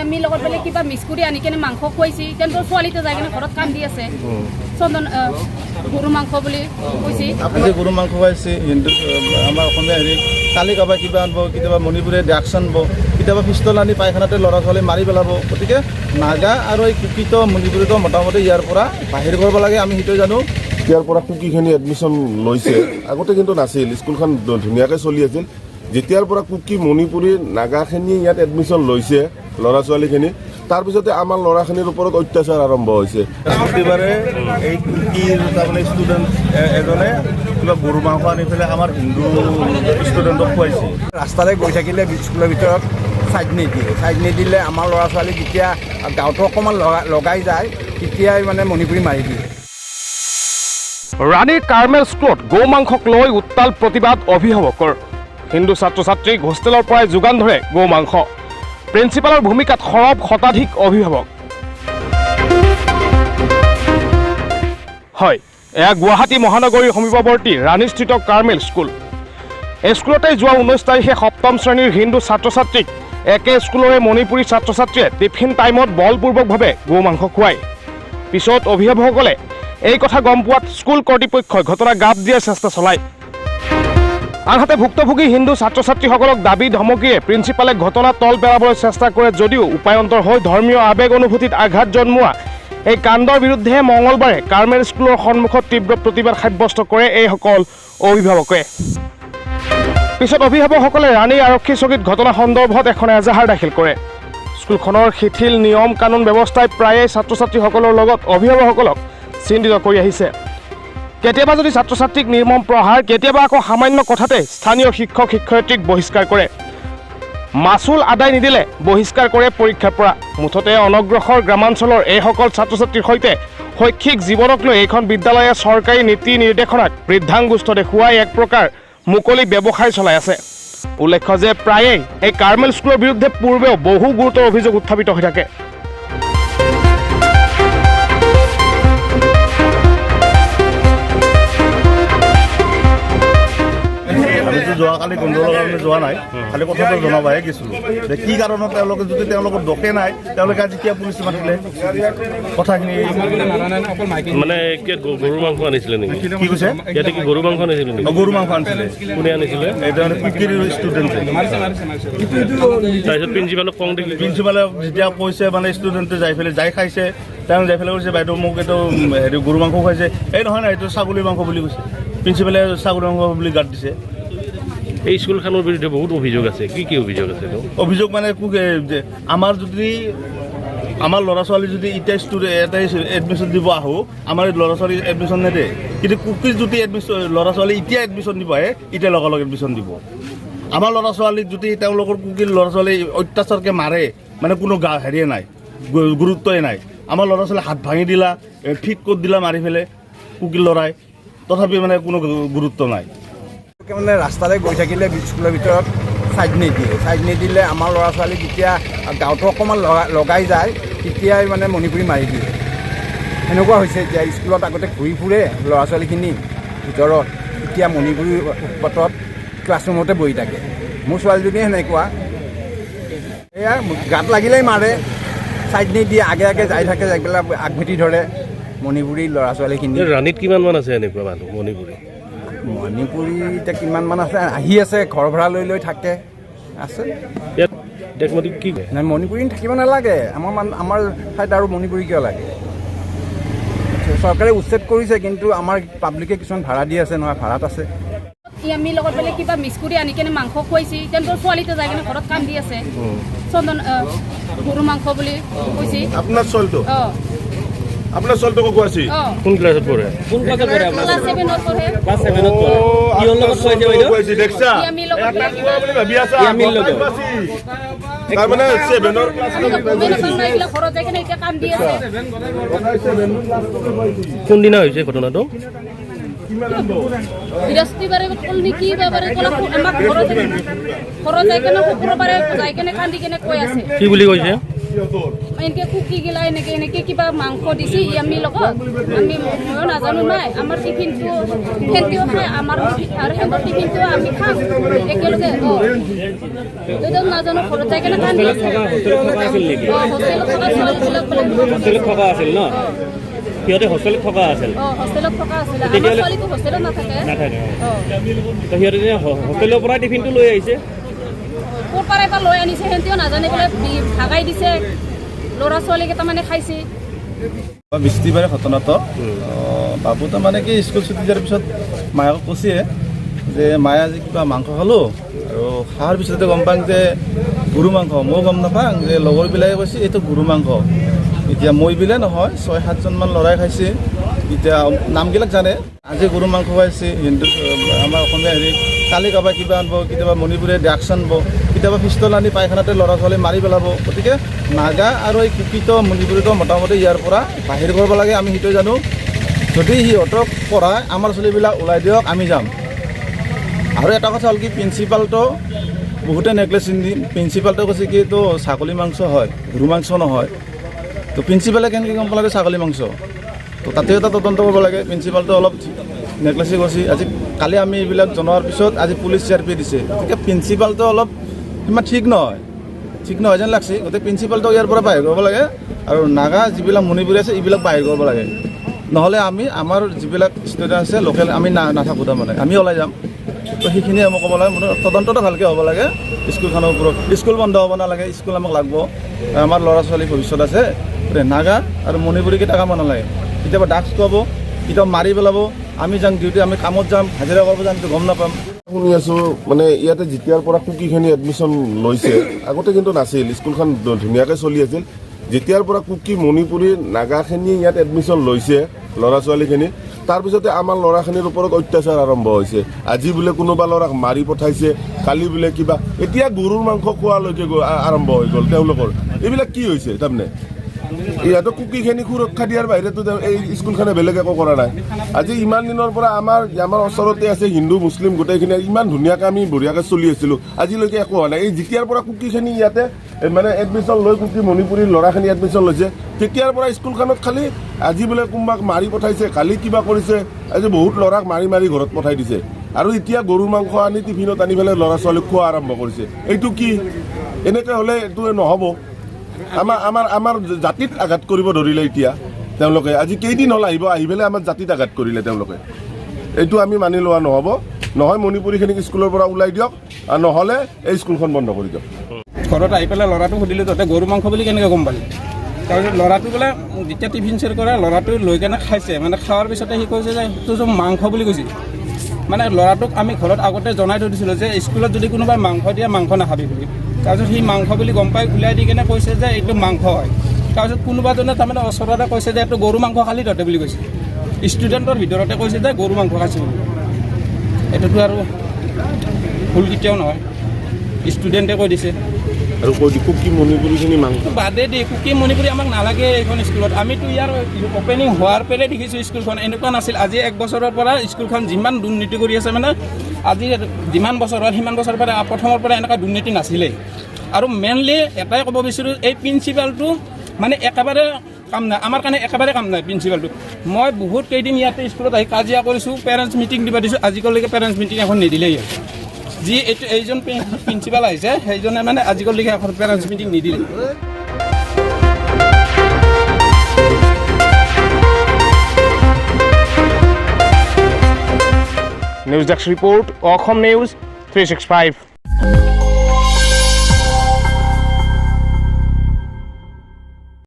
আমি লগত বেলেগ কিবা মিক্স কৰি আনি কেনে মাংস খুৱাইছি। কিন্তু ছোৱালীটো যাই কেনে ঘৰত কান্দি আছে, চন্দন গৰু মাংস বুলি কৈছি। আজি গৰু মাংস খুৱাইছে হিন্দু, আমাৰ অসমীয়া হেৰি। কালি কাৰোবাৰ কিবা আনিব, কেতিয়াবা মণিপুৰে ড্ৰাগছ আনিব, কেতিয়াবা পিষ্টল আনি পায়খানাতে ল'ৰা ছোৱালী মাৰি পেলাব। গতিকে নাগা আৰু এই কুকিত মণিপুৰীটো মোটামুটি ইয়াৰ পৰা বাহিৰ কৰিব লাগে, আমি সেইটো জানো। ইয়াৰ পৰা কুকিখিনি এডমিশ্যন লৈছে, আগতে কিন্তু নাছিল। স্কুলখন ধুনীয়াকৈ চলি আছিল। যেতিয়াৰ পৰা কুকি, মণিপুৰী, নাগাখিনি ইয়াত এডমিশ্যন লৈছে ল'ৰা ছোৱালীখিনি, তাৰপিছতে আমাৰ ল'ৰাখিনিৰ ওপৰত অত্যাচাৰ আৰম্ভ হৈছে। বৃহস্পতিবাৰে এই কুকিৰ তাৰমানে ষ্টুডেণ্ট এজনে কিবা গৰু মাংস আনি পেলাই আমাৰ হিন্দু ষ্টুডেণ্টক খুৱাইছে। ৰাস্তাৰে গৈ থাকিলে স্কুলৰ ভিতৰত ছাইড নিদিয়ে। ছাইড নিদিলে আমাৰ ল'ৰা ছোৱালী যেতিয়া গাঁৱতো অকণমান লগাই যায়, তেতিয়াই মানে মণিপুৰী মাৰি দিয়ে। ৰাণীৰ কাৰ্মেল স্কুলত গৌ মাংসক লৈ উত্তাল প্ৰতিবাদ অভিভাৱকৰ। হিন্দু ছাত্ৰ ছাত্ৰীক হোষ্টেলৰ পৰাই যোগান ধৰে গৌ মাংস। প্ৰিন্সিপালৰ ভূমিকাত সৰব শতাধিক অভিভাৱক। হয়, এয়া গুৱাহাটী মহানগৰীৰ সমীপৱৰ্তী ৰাণীস্থিত কাৰ্মেল স্কুল। এই স্কুলতে যোৱা 19 তাৰিখে সপ্তম শ্ৰেণীৰ হিন্দু ছাত্ৰ ছাত্ৰীক একে স্কুলৰে মণিপুৰী ছাত্ৰ ছাত্ৰীয়ে টিফিন টাইমত বলপূৰ্বকভাৱে গৌ মাংস খুৱায়। পিছত অভিভাৱকসকলে এই কথা গম পোৱাত স্কুল কৰ্তৃপক্ষই ঘটনা গাপ দিয়াৰ চেষ্টা চলায়। আনহাতে ভুক্তভোগী হিন্দু ছাত্ৰ ছাত্ৰীসকলক দাবী ধমকিৰে প্ৰিন্সিপালে ঘটনা তল পেলাবলৈ চেষ্টা কৰে যদিও উপায়ন্তৰ হৈ ধৰ্মীয় আৱেগ অনুভূতিত আঘাত জন্মোৱা এই কাণ্ডৰ বিৰুদ্ধে মঙলবাৰে কাৰ্মেল স্কুলৰ সন্মুখত তীব্ৰ প্ৰতিবাদ সাব্যস্ত কৰে এইসকল অভিভাৱকে। পিছত অভিভাৱকসকলে ৰাণী আৰক্ষী চকীত ঘটনা সন্দৰ্ভত এখন এজাহাৰ দাখিল কৰে। স্কুলখনৰ শিথিল নিয়ম কানুন ব্যৱস্থাই প্ৰায়ে ছাত্ৰ ছাত্ৰীসকলৰ লগত অভিভাৱকসকলক চিন্তিত কৰি আহিছে। কেতিয়াবা যদি ছাত্ৰ ছাত্ৰীক নিৰ্মম প্ৰহাৰ, কেতিয়াবা আকৌ সামান্য কথাতে স্থানীয় শিক্ষক শিক্ষয়িত্ৰীক বহিষ্কাৰ কৰে। মাচুল আদায় নিদিলে বহিষ্কাৰ কৰে পৰীক্ষাৰ পৰা। মুঠতে অনগ্ৰসৰ গ্ৰামাঞ্চলৰ এইসকল ছাত্ৰ ছাত্ৰীৰ সৈতে শৈক্ষিক জীৱনক লৈ এইখন বিদ্যালয়ে চৰকাৰী নীতি নিৰ্দেশনাক বৃদ্ধাংগুষ্ঠ দেখুৱাই এক প্ৰকাৰ মুকলি ব্যৱসায় চলাই আছে। উল্লেখ্য যে প্ৰায়েই এই কাৰ্মেল স্কুলৰ বিৰুদ্ধে পূৰ্বেও বহু গুৰুতৰ অভিযোগ উত্থাপিত হৈ থাকে। আমিতো যোৱাকালি গোন্ধলৰ কাৰণে যোৱা নাই, খালি কথাটো জনাবহে গৈছিলোঁ যে কি কাৰণত তেওঁলোকে, যদি তেওঁলোকৰ দোষে নাই, তেওঁলোকে আজি কিয় পুলিচ মাতিলে কথাখিনি। মানে গৰু মাংস আনিছিলে নেকি? কি কৈছে? ইয়াতে কি গৰু মাংস আনিছিলে নেকি? গৰু মাংস আনিছিলে। কোনে আনিছিলে? এইটো মানে কুকিৰ ষ্টুডেণ্টে। তাৰপিছত প্ৰিন্সিপালক কওঁ দেখি প্ৰিন্সিপালে যেতিয়া কৈছে, মানে ষ্টুডেণ্টে যাই পেলাই যাই খাইছে, তেওঁ যাই পেলাই কৈছে, বাইদেউ মোক এইটো হেৰি গৰু মাংস খুৱাইছে। এই নহয় নহয়, এইটো ছাগলী মাংস বুলি কৈছে। প্ৰিন্সিপালে ছাগলী মাংস বুলি গাত দিছে। এই স্কুলখনৰ বিৰুদ্ধে বহুত অভিযোগ আছে। কি কি অভিযোগ আছে? অভিযোগ মানে আমাৰ যদি আমাৰ ল'ৰা ছোৱালী যদি এতিয়া ষ্টুডেণ্ট এটা এডমিশ্যন দিব আহোঁ, আমাৰ ল'ৰা ছোৱালী এডমিশ্যন নেদে। কিন্তু কুকিৰ যদি এডমিশ্যন ল'ৰা ছোৱালী এতিয়া এডমিশ্যন দিব আহে, এতিয়া লগালগ এডমিশ্যন দিব। আমাৰ ল'ৰা ছোৱালীক যদি তেওঁলোকৰ কুকিৰ ল'ৰা ছোৱালী অত্যাচাৰকৈ মাৰে, মানে কোনো গা হেৰিয়ে নাই, গুৰুত্বই নাই। আমাৰ ল'ৰা ছোৱালী হাত ভাঙি দিলা, ফিট ক'ত দিলা মাৰি পেলাই কুকিৰ ল'ৰাই, তথাপি মানে কোনো গুৰুত্ব নাই। মানে ৰাস্তাৰে গৈ থাকিলে স্কুলৰ ভিতৰত ছাইড নিদিয়ে। ছাইড নিদিলে আমাৰ ল'ৰা ছোৱালী যেতিয়া গাঁৱতো অকণমান লগাই যায়, তেতিয়াই মানে মণিপুৰী মাৰি দিয়ে। সেনেকুৱা হৈছে এতিয়া। স্কুলত আগতে ঘূৰি ফুৰে ল'ৰা ছোৱালীখিনি ভিতৰত, এতিয়া মণিপুৰী উৎপাতত ক্লাছৰুমতে বহি থাকে। মোৰ ছোৱালীজনীয়ে সেনেকুৱা, এয়া গাত লাগিলেই মাৰে, ছাইড নিদিয়ে, আগে আগে যাই থাকে, যাই পেলাই আগভেটি ধৰে মণিপুৰী ল'ৰা ছোৱালীখিনি। ৰাণীত কিমান মান আছে এনেকুৱা মানুহ মণিপুৰী? মণিপুৰী এতিয়া কিমান মান আছে, আহি আছে, ঘৰ ভাড়া লৈ লৈ থাকে, আছে। ইয়াত কি নাই, মণিপুৰী থাকিব নালাগে। আমাৰ ঠাইত আৰু মণিপুৰী কিয় লাগে? চৰকাৰে উচ্ছেদ কৰিছে, কিন্তু আমাৰ পাব্লিকে কিছুমান ভাড়া দি আছে নহয়, ভাড়াত আছে। আমি লগত বেলেগ কিবা মিক্স কৰি আনি কেনে মাংস খুৱাইছি। কিন্তু ছোৱালীটো যাই কেনে ঘৰত কান্দি আছে, চন্দন গৰু মাংস বুলি কৈছি। আপোনাৰ ছোৱালীটো? অঁ। আপোনাৰ ছোৱালীটোক খুৱাইছি? অঁ। কোন ক্লাছত পঢ়ে? কোন ক্লাছত পঢ়ে? ক্লাছ 7ত পঢ়ে। ক্লাছ 7ত পঢ়ে। কিহৰ লগত খুৱাইছে বাইদেউ? দেখছা? আমি লগত বুলি ভাবি আছা? ইয়ামিৰ লগত। তাৰমানে 7ৰ ক্লাছ। আমি গমেই নাপাওঁ না, এইবিলাক ঘৰত যাই কেনে এতিয়া কান্দি আছে। কোনদিনা হৈছে ঘটনাটো? বৃহস্পতিবাৰে কল নেকি বাবাৰে কলা, আমাক ঘৰত যাই কেনে শুক্ৰবাৰে যাই কেনে কান্দি কেনে কৈ আছে। কি বুলি কৈছে? এনেকৈ কুকিগিলা এনেকৈ এনেকৈ কিবা মাংস দিছে আমি লগত, আমি ময়ো নাজানো নাই। আমাৰ টিফিনটো সেহেঁতিও খায়, আমাৰ আৰু সিহঁতৰ টিফিনটো আমি খাওঁ একেলগে। অঁ, তেতিয়া নাজানো ঘৰত যাই কেনে কান্দি আছে। হোষ্টেলত থকা আছিল নেকি? অঁ, হোষ্টেলত থকা ছোৱালীবিলাক বোলে। হোষ্টেলত থকা আছিল ন? সিহঁতে হোষ্টেলত থকা আছিল? অঁ, হোষ্টেলত থকা আছিল। আমাৰ তেতিয়াহ'লে- ছোৱালীটো হোষ্টেলত নাথাকে। নাথাকে। অঁ। তো সিহঁতে যে হোষ্টেলৰ পৰাই টিফিনটো লৈ আহিছে। ক'ৰ পৰা বা লৈ আনিছে সিহঁতিও নাজানে, বোলে ভাগাই দিছে, ল'ৰা ছোৱালীকেইটা মানে খাইছে। বৃহস্পতিবাৰে ঘটনাটো। বাবুটো মানে কি, স্কুল ছুটি দিয়াৰ পিছত মায়েকক কৈছে যে মায়ে আজি কিবা মাংস খালোঁ, আৰু খোৱাৰ পিছতে গম পাওঁ যে গৰু মাংস। ময়ো গম নাপাওঁ যে, লগৰবিলাকে কৈছে এইটো গৰু মাংস। এতিয়া মই বিলে নহয়, ছয় সাতজনমান ল'ৰাই খাইছে। এতিয়া নামবিলাক জানে। আজি গৰু মাংস খুৱাইছে হিন্দু, আমাৰ অসমীয়া হেৰি, কালি কাৰোবাৰ কিবা আনিব, কেতিয়াবা মণিপুৰে ড্ৰাগছ আনিব, কেতিয়াবা পিষ্টল আনি পায়খানাতে ল'ৰা ছোৱালী মাৰি পেলাব। গতিকে নাগা আৰু এই কুকিটো মণিপুৰীটো মোটামুটি ইয়াৰ পৰা বাহিৰ কৰিব লাগে, আমি সেইটোৱে জানো। যদি সিহঁতক পঢ়ায়, আমাৰ ছোৱালীবিলাক ওলাই দিয়ক, আমি যাম। আৰু এটা কথা হ'ল কি, প্ৰিন্সিপালটো বহুতে নেকলেছ, প্ৰিন্সিপালটো কৈছে কি এইটো ছাগলী মাংস হয়, গৰু মাংস নহয়। তো প্ৰিন্সিপালে কেনেকৈ গম পালে ছাগলী মাংস? তো তাতে এটা তদন্ত কৰিব লাগে। প্ৰিন্সিপালটো অলপ নেকলেচি কৰিছে। আজি কালি আমি এইবিলাক জনোৱাৰ পিছত আজি পুলিচ চিআৰপি দিছে। গতিকে প্ৰিন্সিপালটো অলপ সিমান ঠিক নহয় যেন লাগছে। গতিকে প্ৰিন্সিপালটো ইয়াৰ পৰা বাহিৰ কৰিব লাগে আৰু নাগা যিবিলাক মণিপুৰী আছে, এইবিলাক বাহিৰ কৰিব লাগে। নহ'লে আমি আমাৰ যিবিলাক ষ্টুডেণ্ট আছে লোকেল, আমি নাথাকোঁ, তাৰমানে আমি ওলাই যাম। তো সেইখিনিয়ে মই ক'ব লাগে। মোৰ তদন্তটো ভালকৈ হ'ব লাগে স্কুলখনৰ ওপৰত। স্কুল বন্ধ হ'ব নালাগে, স্কুল আমাক লাগব, আমাৰ ল'ৰা ছোৱালীৰ ভৱিষ্যত আছে। গতিকে নাগা আৰু মণিপুৰীকেইটা কাম নালাগে। কেতিয়াবা ড্ৰাগছ খুৱাব, কেতিয়াবা মাৰি পেলাব। আমি যাম ডিউটি, আমি কামত যাম, হাজিৰা কৰিব যাম, গম নাপাম। শুনি আছোঁ মানে ইয়াতে যেতিয়াৰ পৰা কুকিখিনি এডমিশ্যন লৈছে, আগতে কিন্তু নাছিল, স্কুলখন ধুনীয়াকৈ চলি আছিল। যেতিয়াৰ পৰা কুকি মণিপুৰী নাগাখিনি ইয়াত এডমিশ্যন লৈছে ল'ৰা ছোৱালীখিনি, তাৰপিছতে আমাৰ ল'ৰাখিনিৰ ওপৰত অত্যাচাৰ আৰম্ভ হৈছে। আজি বোলে কোনোবা ল'ৰাক মাৰি পঠাইছে, কালি বোলে কিবা, এতিয়া গৰুৰ মাংস খোৱালৈকে আৰম্ভ হৈ গ'ল তেওঁলোকৰ। এইবিলাক কি হৈছে? তাৰমানে ইয়াতো কুকিখিনি সুৰক্ষা দিয়াৰ বাহিৰেতো এই স্কুলখনে বেলেগ একো কৰা নাই। আজি ইমান দিনৰ পৰা আমাৰ ওচৰতে আছে, হিন্দু মুছলিম গোটেইখিনি ইমান ধুনীয়াকৈ আমি বঢ়িয়াকৈ চলি আছিলোঁ, আজিলৈকে একো হোৱা নাই। এই যেতিয়াৰ পৰা কুকিখিনি ইয়াতে মানে এডমিশ্যন লৈ কুকি মণিপুৰীৰ ল'ৰাখিনি এডমিশ্যন লৈছে, তেতিয়াৰ পৰা স্কুলখনত খালি আজি বোলে কোনোবাক মাৰি পঠাইছে, কালি কিবা কৰিছে। আজি বহুত ল'ৰাক মাৰি মাৰি ঘৰত পঠাই দিছে আৰু এতিয়া গৰুৰ মাংস আনি টিফিনত আনি পেলাই ল'ৰা ছোৱালীক খোৱা আৰম্ভ কৰিছে। এইটো কি? এনেকৈ হ'লে এইটো নহ'ব। আমাৰ জাতিত আঘাত কৰিব ধৰিলে এতিয়া তেওঁলোকে। আজি কেইদিন হ'ল আহিব, আহি পেলাই আমাৰ জাতিত আঘাত কৰিলে তেওঁলোকে। এইটো আমি মানি লোৱা নহ'ব নহয়। মণিপুৰীখিনিক স্কুলৰ পৰা ওলাই দিয়ক আৰু নহ'লে এই স্কুলখন বন্ধ কৰি দিয়ক। ঘৰত আহি পেলাই ল'ৰাটোক সুধিলোঁ, তহঁতে গৰু মাংস বুলি কেনেকৈ গম পালি? তাৰপিছত ল'ৰাটো বোলে যেতিয়া টিফিন শ্বেয়াৰ কৰে, ল'ৰাটো লৈ কেনে খাইছে। মানে খোৱাৰ পিছতে সি কৈছে যে সেইটো যে মাংস বুলি কৈছে। মানে ল'ৰাটোক আমি ঘৰত আগতে জনাই থৈ দিছিলোঁ যে স্কুলত যদি কোনোবাই মাংস দিয়ে, মাংস নাখাবি বুলি। তাৰপিছত সি মাংস বুলি গম পাই উলিয়াই দি কেনে কৈছে যে এইটো মাংস হয়। তাৰপিছত কোনোবা জনে তাৰমানে ওচৰতে কৈছে যে এইটো গৰু মাংস খালি তহঁতে বুলি কৈছে। ষ্টুডেণ্টৰ ভিতৰতে কৈছে যে গৰু মাংস খাইছে বুলি। এইটোতো আৰু ভুল কেতিয়াও নহয়, ষ্টুডেণ্টে কৈ দিছে। আৰু কৈ দি কুকি মণিপুৰীখিনি মাংস বাদে দি কুকি মণিপুৰী আমাক নালাগে এইখন স্কুলত। আমিতো ইয়াৰ অ'পেনিং হোৱাৰ পৰাই দেখিছোঁ, স্কুলখন এনেকুৱা নাছিল। আজি এক বছৰৰ পৰা স্কুলখন যিমান দুৰ্নীতি কৰি আছে, মানে আজি যিমান বছৰ হ'ল, সিমান বছৰৰ পৰা প্ৰথমৰ পৰা এনেকুৱা দুৰ্নীতি নাছিলেই। আৰু মেইনলি এটাই ক'ব বিচাৰোঁ, এই প্ৰিন্সিপালটো মানে একেবাৰে কাম নাই, আমাৰ কাৰণে একেবাৰে কাম নাই প্ৰিন্সিপালটো। মই বহুত কেইদিন ইয়াতে স্কুলত আহি কাজিয়া কৰিছোঁ, পেৰেণ্টছ মিটিং দিব দিছোঁ, আজিলৈকে পেৰেণ্টছ মিটিং এখন নিদিলেই ইয়াত। যি এইটো এইজন প্ৰিন্সিপাল আহিছে, সেইজনে মানে আজিলৈকে এখন পেৰেণ্টছ মিটিং নিদিলে। News desk report, Assam news 365।